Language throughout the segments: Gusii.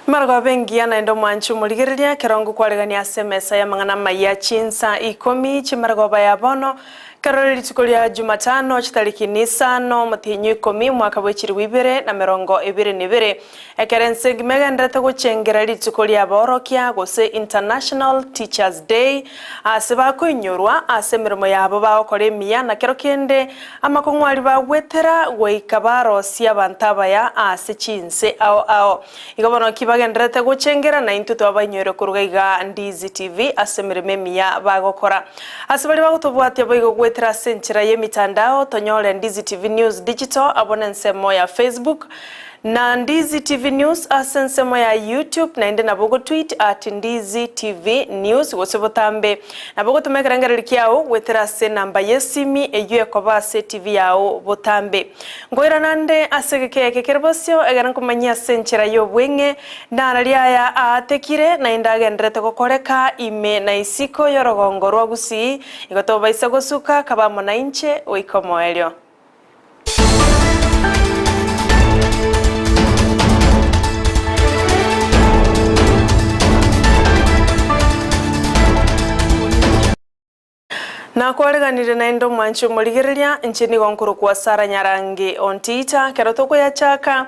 Marogoba engiya naende omwanchi omorigereria ekero ngokwaregania ase emesa y'amang'ana amayia chinsa ikomi chi'marogoba ya bono, ekero rire rituko ria Jumatano chitariki Nisano omotienyi o ikomi omwaka bwe chilifu ibere na merongo ebere na ebere, ekero ense engima egendererete gochengera rituko ri'abaorokia gose International Teachers Day ase bakoinyorwa ase emeremo yabo bagokora emiya na kero kende amakong'u aria bagwetera goika barosie abanto abaya ase chinse ao ao. Igo bono ki bagendererete gochengera naintwe twabainyoire koruga iga Ndizi TV ase emeremo emiya bagokora. Ase baria bagotobwatia boigo goetera ase enchera y'emitandao tonyore Ndizi TV News Digital abwo nensemo ya Facebook Na Ndizi TV News ase ensemo ya YouTube naende nabo ogotweet at Ndizi TV News gose botambe nabo ogotoma ekerengererio kiao goetera ase enamba yesimi eyio ekoba ase TV yao botambe. Nkoirana nde ase egeka eke kere bosio egere nkomanyie ase enchera y'obweng'e nararia aya aatekire naende agenderete gokoreka ime na isiko y'orogongo rwa Gusii igo tobaisa gosuka kaba amo nainche goika omoerio. Nakwareganire naende omwanchi omorigereria, inche nigo nkorokwa Sarah Nyarangi Ontita, ekero tokoyachaka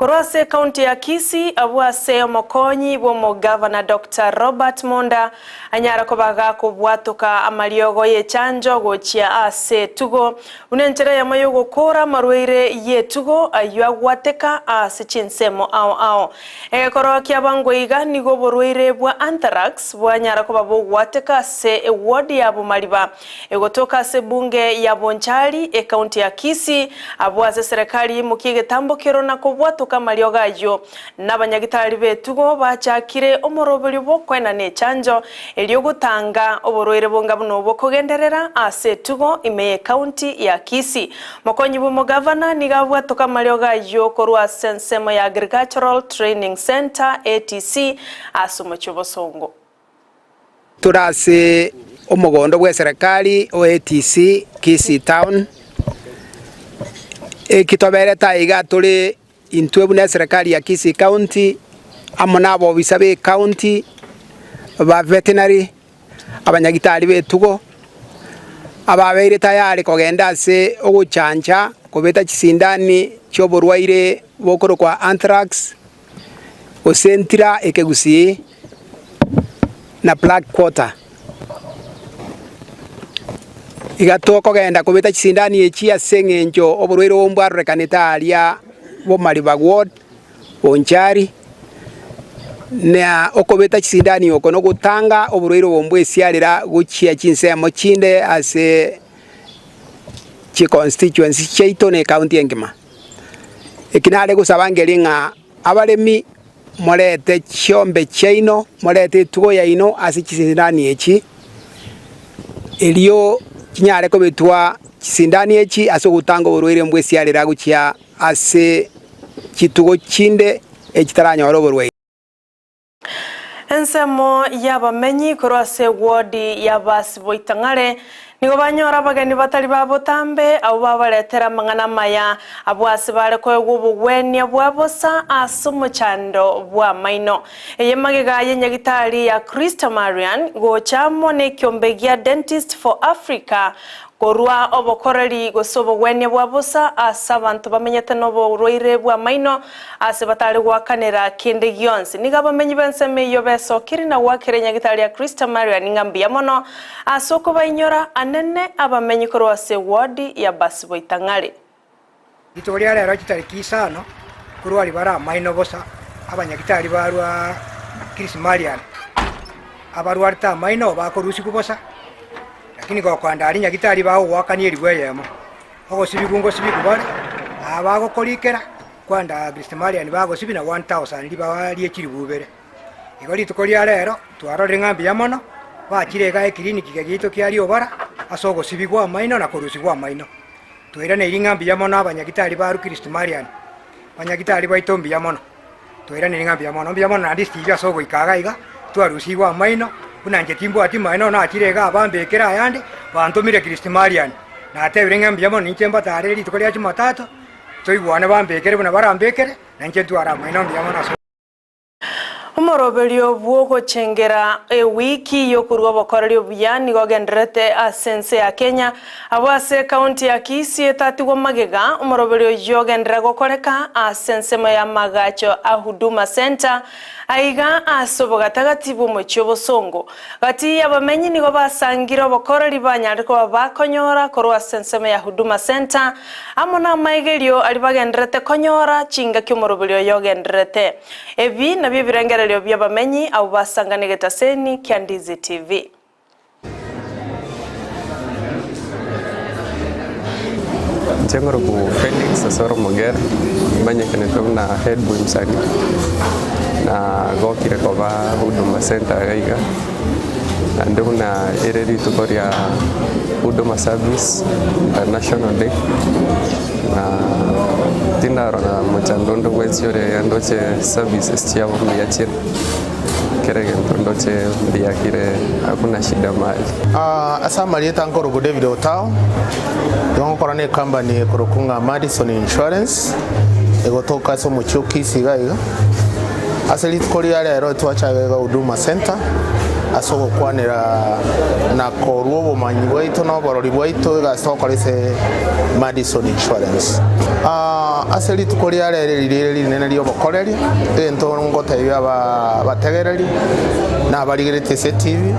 Korwa ase ekaunti ya Kisii abwo ase omokonyi bw'omogavana Doctor Robert Monda anyare koba gakobwatoka amariogo y'echanjo gochia ase etugo buna enchera eyemo y'ogokoora amarwaire y'etugo ayio agwateka ase chinsemo ao ao. Egekoro kiabangwa iga nigo oborwaire bwa Anthrax bwanyara koba bogwateka ase eward ya Bomariba Egotoka ase ebunge ya Bonchari, ekaunti ya Kisii, abwo ase eserekari yaimokia egetambo kero na kobwatoka amariogo ayio. Nabanyagitari b'etugo bachakire omoroberio bw'okoenana echanjo erio gotanga oborwaire bonga buna obwo kogenderera ase etugo ime y'ekaunti ya Kisii. Mokonyi bw'omogavana nigo abwatoka amariogo ayio korwa ase ensemo ya Agricultural Training Centre, ATC, ase omochie o Bosongo. Tore ase omogondo bw'eserekari o ATC Kisii Town, eki toberete aiga tore intwe buna eserekari ya Kisii County amo na abobisa be county, ba veterinary, abanyagitari b'etugo, ababeire tayari kogenda ase ogochancha kobeta chisindani chi'oborwaire bokorokwa anthrax. gose entira ekegusii na black quarter. Iga tokogenda kobeta chisindani echi ase eng'encho oborwaire obo mbwarorekanete aria bomariba ward, Bonchari, na okobeta chisindani oko nogotanga oborwaire obo mbwesiarera gochia chinsemo chinde ase chiconstituency chiaito na ecounty engima. Eki nare gosaba ngerie ng'a abaremi morete chiombe chiaino, morete etugo yaino ase chisindani echi, erio chinyare kobetwa chisindani echi ase ogotanga oborwaire mbw'esiarera gochia ase chitugo chinde echitaranyore oborwaire. Ensemo y'abamenyi korwa ase ewodi y'Abasiboitang'are nigo banyora abageni batari ba botambe abwo babaretera amang'ana amaya, abwo ase bare koegwa obogwenia bwa bosa ase omochando bw'amaino. Eye magega y'enyagitari ya Christa Marian gocha amo nekiombe gia Dentist for Africa Korwa obokoreri gose obogwenia bwa bosa ase abanto bamenyete noborwaire bw'amaino, ase batare goakanera kende gionsi. Nigo abamenyi b'ensemo eyio besokire na goakera enyagitari ya Christa Marian ng'a mbuya mono ase okobainyora anene abamenyi korwa ase ewodi ya Basiboitang'ari. Rituko ria rero chitariki isano korwa ribare amaino bosa, abanyagitari barwa Kirismarian, abarwarete amaino bakorusigwa bosa, lakini gokoenda aria nyagitari bagogoakania eribu eyemo, ogosibigwa ngosibigwa bare, aba bagokorikera kwenda Kirismarian bagosibia na 1000 ribaga rie chilifu ibere. Igo rituko ria rero twarorire ng'a mbuya mono, bachire igaa ekiriniki giaito kia Riobara ase ogosibigwa amaino na korusigwa amaino. Twairaneirie ng'a mbuya mono abanyagitari ba Kristo Marian, abanyagitari baito mbuya mono, twairaneirie ng'a mbuya mono, mbuya mono naende Steve ase ogoika iga iga, twarusigwe amaino, buna inche timbwati maino nachire iga abambekere ayande, bantomire Kristo Marian. Natebire ng'a mbuya mono ninche mbatarere rituko ria Jumatatu, toigwane bambekere buna barambekere, na inche ntware amaino mbuya mono ase. Omoroberio bw'ogochengera ewiki y'okorua obokoreri obuya nigo ogendererete ase ense ya Kenya, abwo ase ekaunti ya Kisii etatigwa magega. Omoroberio oyio ogenderere gokoreka ase ensemo y'amagacho a Huduma Centre aiga ase obogatagati bw'omochie obosongo. Gati y'abamenyi nigo basangire obokoreri banyarire koba bakonyora korwa ase ensemo ya Huduma Centre amo namaigerio aria bagendererete konyora chingaki omoroberio oyo ogendererete. Ebi nabio ebirengererio bi'abamenyi abwo basangane egetaseni kia Ndizi TV. Inche nkorokwa Felix Osoro Omogere, manyekanete buna head boy msanii, na gokire koba Huduma Centre iga iga, naende buna ere rituko ria Huduma Service International Day, na tindarora mochando onde bwensi ore iga ndoche services chiabo mbuya chire, kera egento ndoche mbuya kire hakuna shida mahali. Ase amarieta nkorokwa David Otao, igo ngokora ne ecompany ekorokwa ng'a Madison Insurance, egotoka ase omochie o Kisii iga iga. Ase rituko ria rero twachaka iga Huduma Centre ase ogokwanera na korua obomanyi bwaito na oborori bwaito egasi togokora ase Madison Insurance. Ase rituko ria rero eri rire rinene riobokoreri, egento ngotebia abategereri na abarigeretie ase etibi,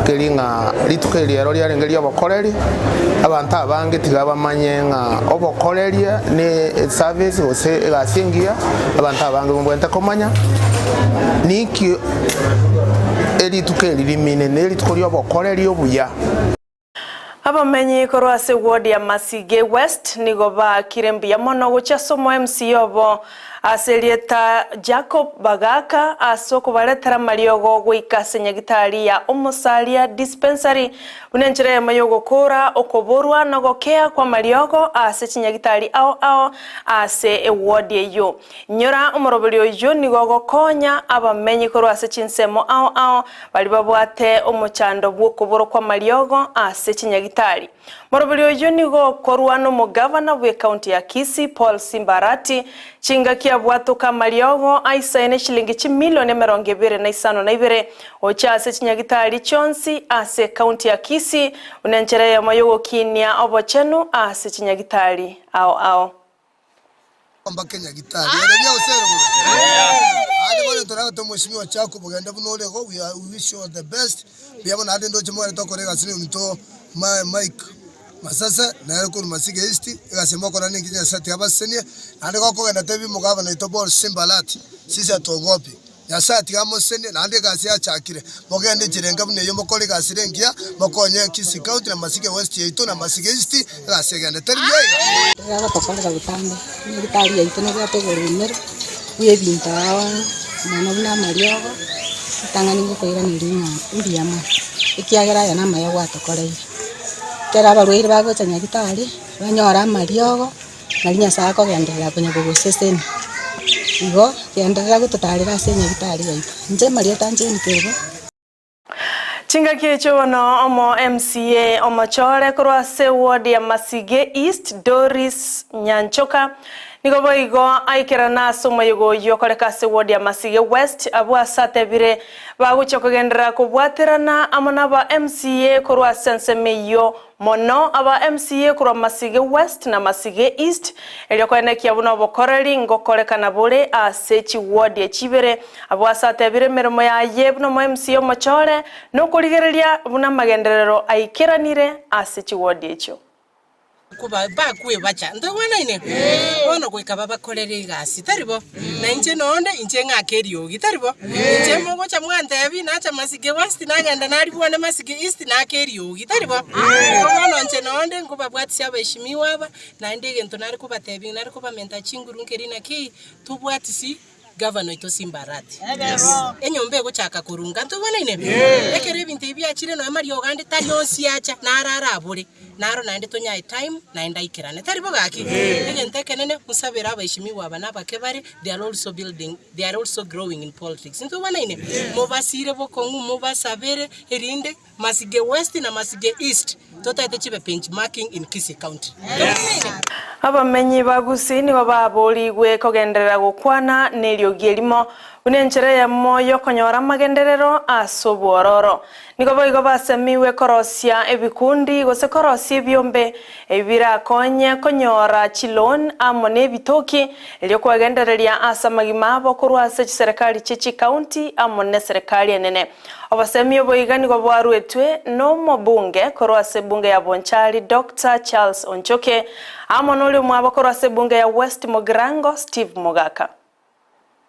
nkeri ng'a rituko eri ero riarenge riobokoreri, abanto abange tiga bamanye ng'a obokoreria ne eservice gose egasi engiya. Abanto abange mbabwenerete komanya ninki erituko eri rimine, nerituko ri'obokoreri obuya. Abamenyi korwa ase ward ya Masige West nigo baakire mbuya mono gochia ase omo MCA obo ase erieta Jacob Bagaka ase okobaretera amariogo goika ase nyagitari ya Omosaria Dispensary Buna enchera eyemo y'ogokoora okoborwa na ogokea kw'amariogo ase chinyagitari ao ao ase ewodi eyio. Inyora omoroberio oyio nigo ogokonya abamenyi korwa ase chinsemo ao ao baria babwate omochando bw'okoborwa kw'amariogo ase chinyagitari. Omoroberio oyio nigo okorwa nomogavana bw'ecounty ya Kisii Paul Simba Arati chingaki abwatoka amariogo aisaine chilingi chimilioni 25 na Gochia ase chinyagitari chionsi ase ekaunti ya Kisii buna enchera eyemo y'ogokinia obochenu ase chinyagitari ao ao. Mbake nyagitari ere bia gose ere bobe. Naende bono toragete omweshimiwa Jacob ogende buna ore igo we are we wish you all the best mbuya mono naende ndoche mogende tokore egasi na ominto Mike Masase nere korwa Masiga East egasi mokora ninki Nyasaye tiga abasesenie naende gokogenda tebi omogabana oito Paul Simba Arati sisi hatuogopi. Nyasae tiga amosesenie, naende egasi yachakire. Mogende enchera enga buna eyio mokore egasi ere engiya, mokonye Kisii County na Masige West yaito na Masige East, egasi egende. Teri buya iga? Riria botambe, enyagitari yaito nebwate oboremero bwa ebinto ao mono buna amariogo, ritang'ani ngokoiraneria ng'a mbuya mono, ekiagera aya namaya gwatokoreire. Ekero abarwaire bagocha nyagitari, banyore amariogo. Nari Nyasae akogenderera konya kogosesenia. Igo genderera gototaarera ase enyagitari yaito. Inche Marieta Jane Kerubo. Chingaki echio bono omo MCA omochore korwa ase ward ya Masige East Doris Nyanchoka nigo boigo aikerana ase omoyega oyio okoreka ase ward ya Masige West abwo ase atebire bagochia kogenderera kobwaterana amo naba MCA korwa ase ensemo eyio Mono aba MCA korwa Masige West na Masige East, erio koenekia buna obokoreri ngokorekana bore ase chiward echi ibere. Abwo ase atebire emeremo yaye buna omo MCA omochore nokorigereria buna amagenderero aikeranire ase chiward echio. Bakwebacha, ntoigwanaine? Bono goika babakorere egasi, tari bo? Na inche nonde, inche ng'ake eriogi, tari bo? Inche mogocha mwantebi, nacha Masige West, nagenda naribwane Masige East, naake eriogi, tari bo? Igo bono inche nonde nkobabwatisia abaeshimiwa aba, naende egento nare kobatebia, nare kobamenta chinguru nkeri naki, tobwatisi Gavana oito Simba Arati. Enyomba egochaka korunga, ntoigwanaine? Ekero ebinto ebi biachire nonya mariogo ande tari onsi acha, naro arabore, naro naende tonyae time, naende aikerane. Tari bo gaki? Egento ekenene, mosabere abaeshimiwa aba na abake bare, they are also building, they are also growing in politics. Ntoigwanaine? Mobasire bokong'u, mobasabere, erinde Masige West na Masige East totaete chibe benchmarking in Kisii County. Toigwanaine? Abamenyi ba Gusii nigo baboorigwe kogenderera gokwana neriogi erimo. Buna enchera eyemo y'okonyora amagenderero ase obwororo. Nigo boigo basemiwe korosia ebikundi gose korosia ebiombe ebi birakonye konyora chiloan amo nebitoki erio kwegendereria ase amagima abo korwa ase chiserekari chie chikaunti amo neserekari enene. Obosemi obo iga nigo bwaruetwe nomobunge korwa ase ebunge ya Bonchari Doctor Charles Onchoke amo noria omwabo korwa ase ebunge ya West Mugirango Steve Mogaka.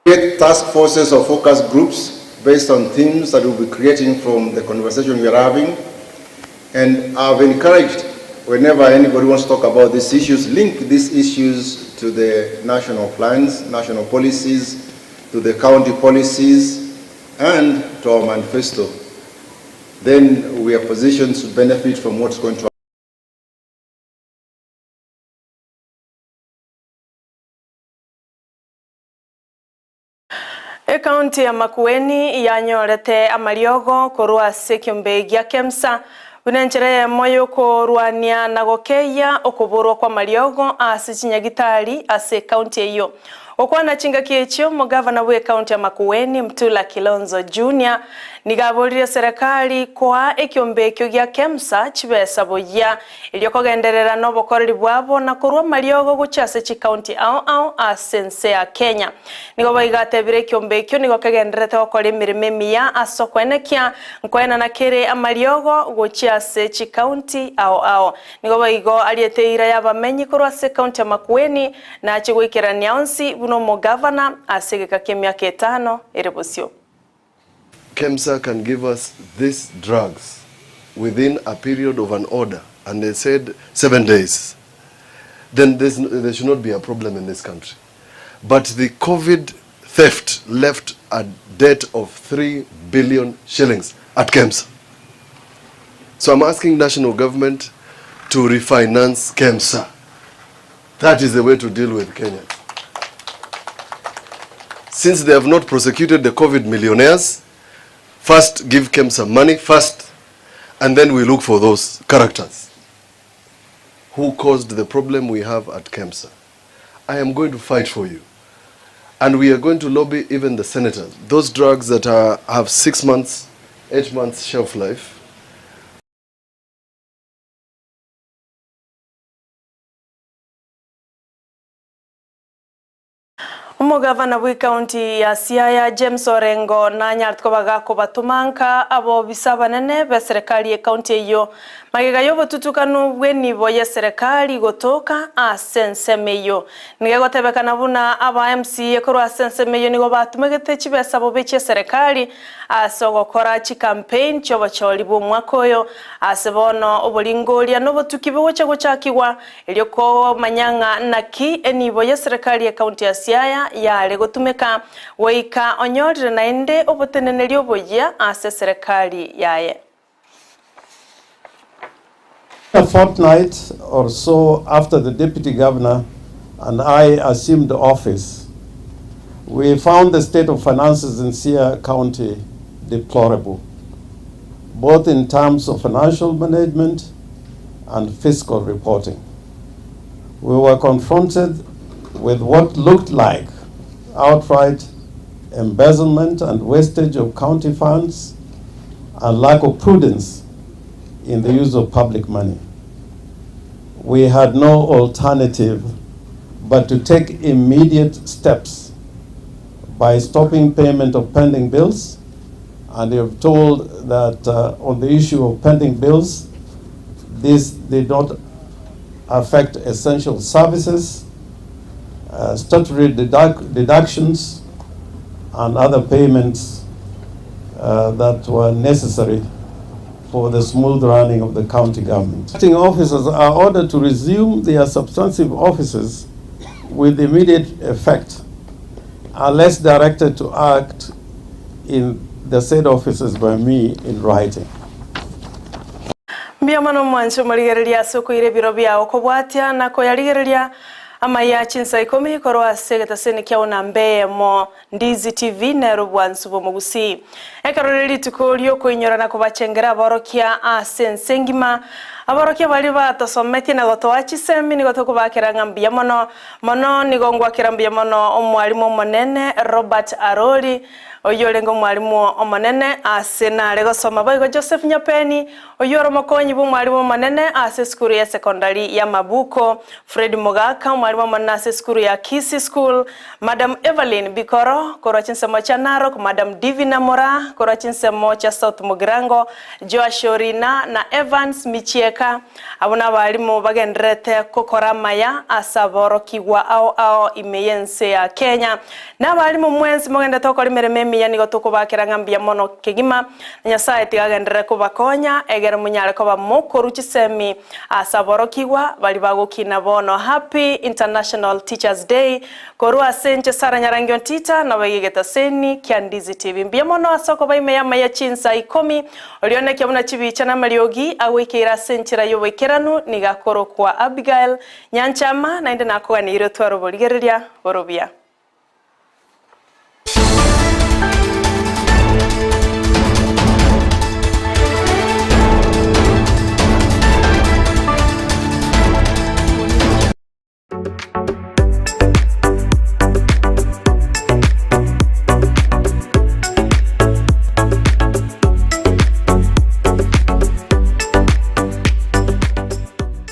Create task forces or focus groups based on themes that we'll be creating from the conversation we are having. And I've encouraged whenever anybody wants to talk about these issues, link these issues to the national plans, national policies, to the county policies, and to our manifesto. Then we are positioned to benefit from what's going to Ekaunti ya Makueni yanyorete amariogo korwa ase ekiombe gia Kemsa buna enchera eyemo y'okorwania na gokeyia okoborwa kw'amariogo ase chinyagitari ase ekaunti eyio. Gokwana chingaki echio, omogavana bw'ekaunti ya Makueni Mtula Kilonzo Junior nigo aboririe serekari koa ekiombe ekio gia Kemsa chibesa boyia Erio kogenderera nobokoreri bwabo na korua amariogo gochia ase chikaunti ao ao ase ense ya Kenya. Nigo boigo atebire ekiombe ekio nigo kegendererete gokora emeremo emiya ase okoenekia nkoenana kere amariogo gochia ase chikaunti ao ao. Nigo boigo ariete eira y'abamenyi korwa ase ekaunti ya Makueni na achie goikerania onsi buna omogavana ase egeka ki'emiaka etano ere bosio. Kemsa can give us these drugs within a period of an order and they said 7 days then there's, there should not be a problem in this country. But the COVID theft left a debt of 3 billion shillings at KEMSA. So I'm asking national government to refinance KEMSA. That is the way to deal with Kenyans. Since they have not prosecuted the COVID millionaires, first give KEMSA money first, and then we look for those characters who caused the problem we have at KEMSA. I am going to fight for you. And we are going to lobby even the senators. Those drugs that are, have 6 months, 8 months shelf life, Omogavana bw'ecounty ya Siaya James Orengo nanyarete koba gakobatoma nka abobisa abanene b'eserekari y'ecounty eyio magega y'obotutukanu bw'enibo y'eserekari gotoka ase ensemo eyio. Nigo egotebekana buna aba MCA korwa ase ensemo eyio nigo batumegete chibesa bobe chi'eserekari ase ogokora chicampaign chi'obochori bw'omwaka oyo ase bono oboringoria nobotuki bogocha gochakigwa Erio komanya ng'a naki enibo y'eserekari y'ecounty ya Siaya yare gotumeka, goika onyorire naende oboteneneri oboyia ase eserekari yaye. A fortnight or so after the Deputy Governor and I assumed office, we found the state of finances in Siaya County deplorable, both in terms of financial management and fiscal reporting. We were confronted with what looked like outright embezzlement and wastage of county funds and lack of prudence in the use of public money. We had no alternative but to take immediate steps by stopping payment of pending bills. And they have told that on the issue of pending bills, this did not affect essential services, statutory deductions, and other payments that were necessary for the smooth running of the county government. Acting officers are ordered to resume their substantive offices with immediate effect unless directed to act in the said offices by me in writing. Mbuya mono mwanche omorigereria ase okoira ebiro biao kobwatia na koyarigereria. Amaya chinsa ikomi korwa ase egetaseni kia Unamba eyemo Ndizi TV nero obwansu bw'omogusii. Ekero rire rituko riokoinyora na kobachengera aborokia ase ense engima, aborokia baria batosometie na gotoa chisemi nigo tokobakera ng'a mbuya mono mono. Nigo ngwakera mbuya mono omwalimu omonene Robert Arori oyio orenge omwalimu omonene ase nare gosoma boigo Joseph Nyapeni Oyio ore omokonyi bw'omwalimu omonene ase esukuru ya sekondari ya Mabuko, Fred Mogaka, omwalimu omonene ase esukuru ya Kisii School, Madam Evelyn Bikoro, korwa chinsemo chia Narok, Madam Divina Moraa, korwa chinsemo chia South Mugirango, Joash Orina na Evans Michieka. Abwo nabalimu bagendererete gokora amaya ase aborokigwa ao ao ime y'ense ya Kenya. Nabalimu mwensi mogendererete gokora emeremo emiya nigo tokobakera ng'a mbuya mono kegima. Nyasae tiga agenderere kobakonya, egere monyare koba mokorwa chisemi ase aborokigwa baria bagokina bono. Happy International Teachers Day korwa ase inche Sarah Nyarangi Ontita nabaiga egetaseni kia Ndizi TV. Mbuya mono ase okoba ime y'amaya chinsa ikomi, orionekia buna chibicha na amariogi agoikeire ase enchera y'oboikeranu nigo akorokwa Abigail Nyanchama, naende nakoganeire otware oborigereria borobia.